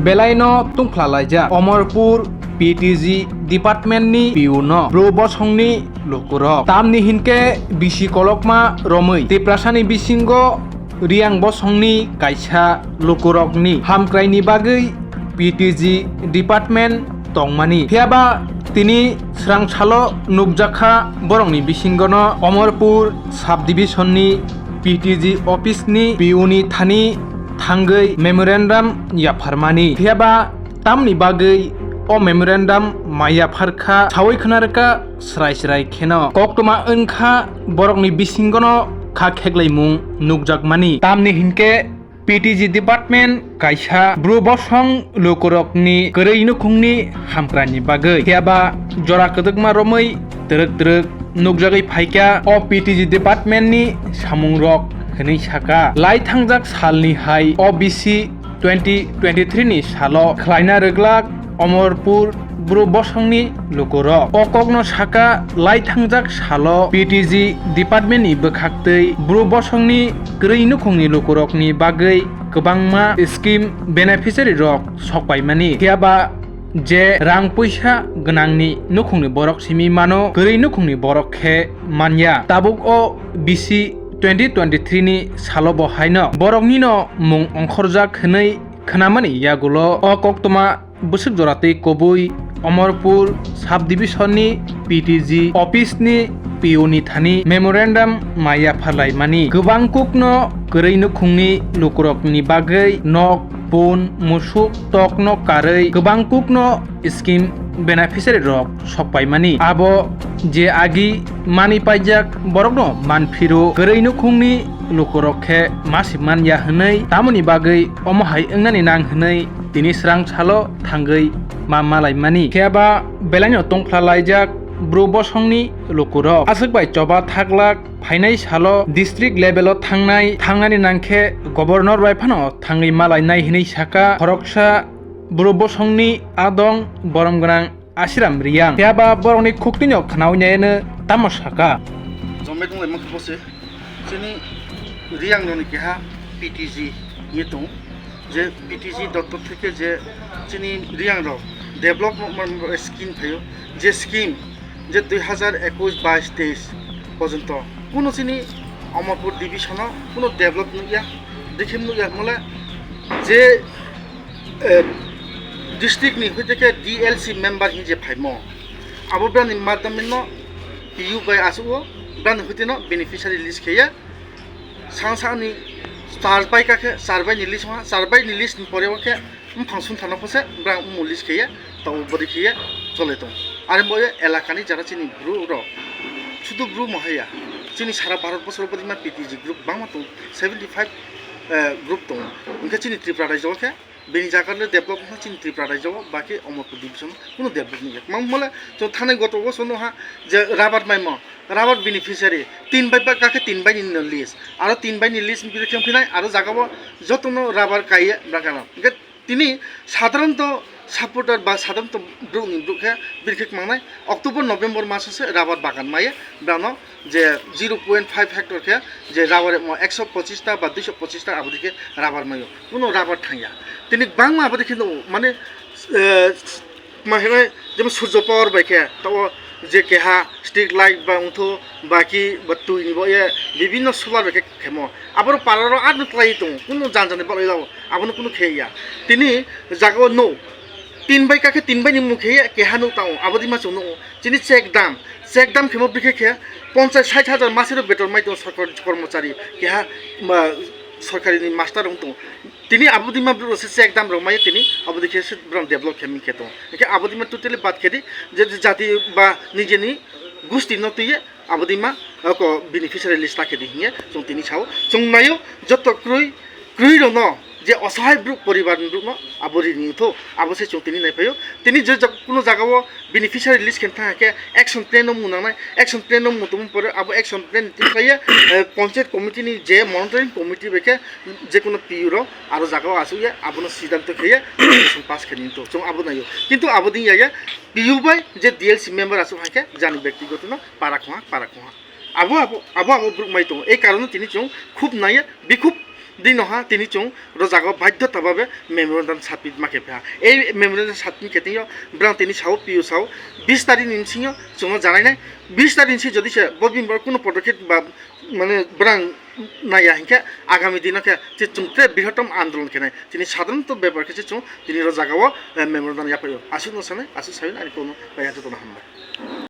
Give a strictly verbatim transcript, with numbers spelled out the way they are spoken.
Belaino tungphlalaijak Omorpur P T G department ni P U no Bru bosongni lukurok. Tamni hinkhe bisi kolokma romwi Tiprasani bisingo Riang bosongni kaisa lukurokni hamkraini bagwi P T G department tongmani. Phiyaba tini srang salo nukjakha borokni bisingono Omorpur subdivision ni P T G office ni P U ni thani thangwi memorandum yapharmani. Phiyaba tamni bagwi o memorandum ma yapharkha sawi khwnarwkha srai srai kheno. Koktwma wngkha borokni bisingono kha kheklaimung nukjakmani. Tamni hinkhe P T G department kaisa Bru bosong lukurokni kwrwi nukhungni hamkraini bagwi. Phiyaba jora kwdwkma romwi twrwk twrwk nukjagwi phaikha o P T G department ni samungrok hwnwi saka. Lai thangjak salni hai o B C twenty twenty-three ni salo khlaina rwglak Omorpur Bru bosongni lukurok. O kokno saka lai thangjak salo P T G department ni bwkhaktwi Bru bosongni kwrwi nukhungni lukurokni bagwi kwbangma scheme beneficiary rok sokpaimani. Phiyaba je rang puisa gwnangni nukhungni borok simi mano, kwrwi nukhungni borok khe manya. Tabuk o B C twenty twenty-three ni salo bo haino boroknino mung ongkhorjak hwnwi khnamani yagulo o koktwma bwswk jora tei kubui Omorpur subdivision ni P T G office ni P U ni thani memorandum ma yapharlaimani. Kwbang kukno kwrwi nukhungni lukurokni bagwi nok, pun, musuk, tokno karwi kwbang kukno scheme beneficiary rok sokpaimani. Abo je agi mani paijak borokno manphiro, kwrwi nukhungni lukurok khe masi manya hwnwi, tamoni bagwi omo hai wngnani nang hwnwi tini srang salo thangwi ma malaimani. Phiyaba belaino tongphlalaijak Bru bosongni lukurok aswk bai choba thaklak phainai salo district level o thangnai, thangnani nangkhe governor bai phano thangwi malainai hwnwi saka khoroksa Bru bosongni adong borom gwnang Asiram Riang. Phiyaba borokni khuktwino khnaui naiyano tamo saka. Jomai tonglaima khe bose chini Riang rokni keha P T G ye tong, je P T G doptor theke je chini Riang rok develop scheme phaio, je scheme je dui hazar ekush bais teis porjonto kuno chini Omorpur division o kuno develop nukya, dekhe nukya mole je eh, district ni hoite khe D L C member hin je phaimo, abo brani madamino P U bai asuk o brani hoite no beneficiary list kheye, sang sang ni char bai ka khe char bai ni list ha, char bai ni list ni pore o khe mphang sung thana phose brang umu list kheye, to bodi kheye chole tong. Are bo elaka ni jara chini bru ro sudu bru mohaya, chini sara Bharat bosor bodi ma P T G group bangma tong, seventy five eh, group tong. Hingke chini Tripura raijo khe bini jaga le develop wngkha chini Tripura raijo o, baki Omorpur division o kuno develop wngya. Mang mole chwng thanai goto o sono ha je rubber maimo, rubber beneficiary tin bai ba kakhe tin bai ni no list, aro tin bai ni list bini khe phinai aro jaga o joto no rubber kaiye bangkha no. Hingke tini sadharanto supporter ba sadharanto bruk ni bruk khe bini khe mangnai October November maso se rubber bagan maiye brano je zero point five hectare khe je rubber mo ekso pochis ta ba duiso pochis ta abodi khe rubber mayo, kuno rubber thangya. Tini bangma abodi khe no mane, eh, ma hwnwi jemon surjo power bai khe to je keha street light ba wngthu baki ba twi ni bo ye bibinno solar bai khe khemo aboro para ro ar no twlai tongo, kuno jan jani balai lao abono kuno khe ya. Tini jaga o no tin bai kakhe tin bai ni mung khe keha nuk tang o, abodi ma chwng nuk o. Chini check dam, check dam khemo bikhe khe ponchas sait hajar masero beton mai tongo sorkar kormochari, keha ma sorkari ni master wng tongo. Tini abodi ma bro se check dam rok mai tini abodi khe se bro develop khe min khe tongo. Hingke abodi ma totally bad khe di je jati ba nijeni gusti no twiye abodi ma ko beneficiary list ta khe di hinge chwng tini sao. Chwng nayo joto kroi kroi rok no je osahai bru poribar ni bru no abo rini tho abo se chwng tini nai phaio. Tini je jak kuno jaga o beneficiary list khe thang khe action plan no mung nangnai, action plan no mung tongmung pore abo action plan ni twi khlaiye, eh, panchayat committee ni je monitoring committee bai khe je kuno P U rok aro jaga o asuk ya abono siddhanto khe ye resolution pass khe ni to chwng abo naio. Kintu abo din ya ya P U bai je D L C member asuk hai khe jani byaktigoto no para khongha para khongha abo abo abo abo bru mai tongo. Ei karon no tini chwng khub naiye bikhub Dino ha tini chwng rojak o baidhota babe memorandum submit ma khe pha. Ei memorandum submit khe tini brang tini sao P O sao bis tarikh ni bisingo chwngno janai nai. Bis tarikh ni si jodi se bo bini borok kuno podokep ba mane brang naiya hinkhe agami dino khe chwng tre brihotom andolon khe nai. Tini sadharanto bepar khe se chwng tini rojak o memorandum yaphaio. Aswk no sanai, aswk sawi ani kono bai jotono hambai.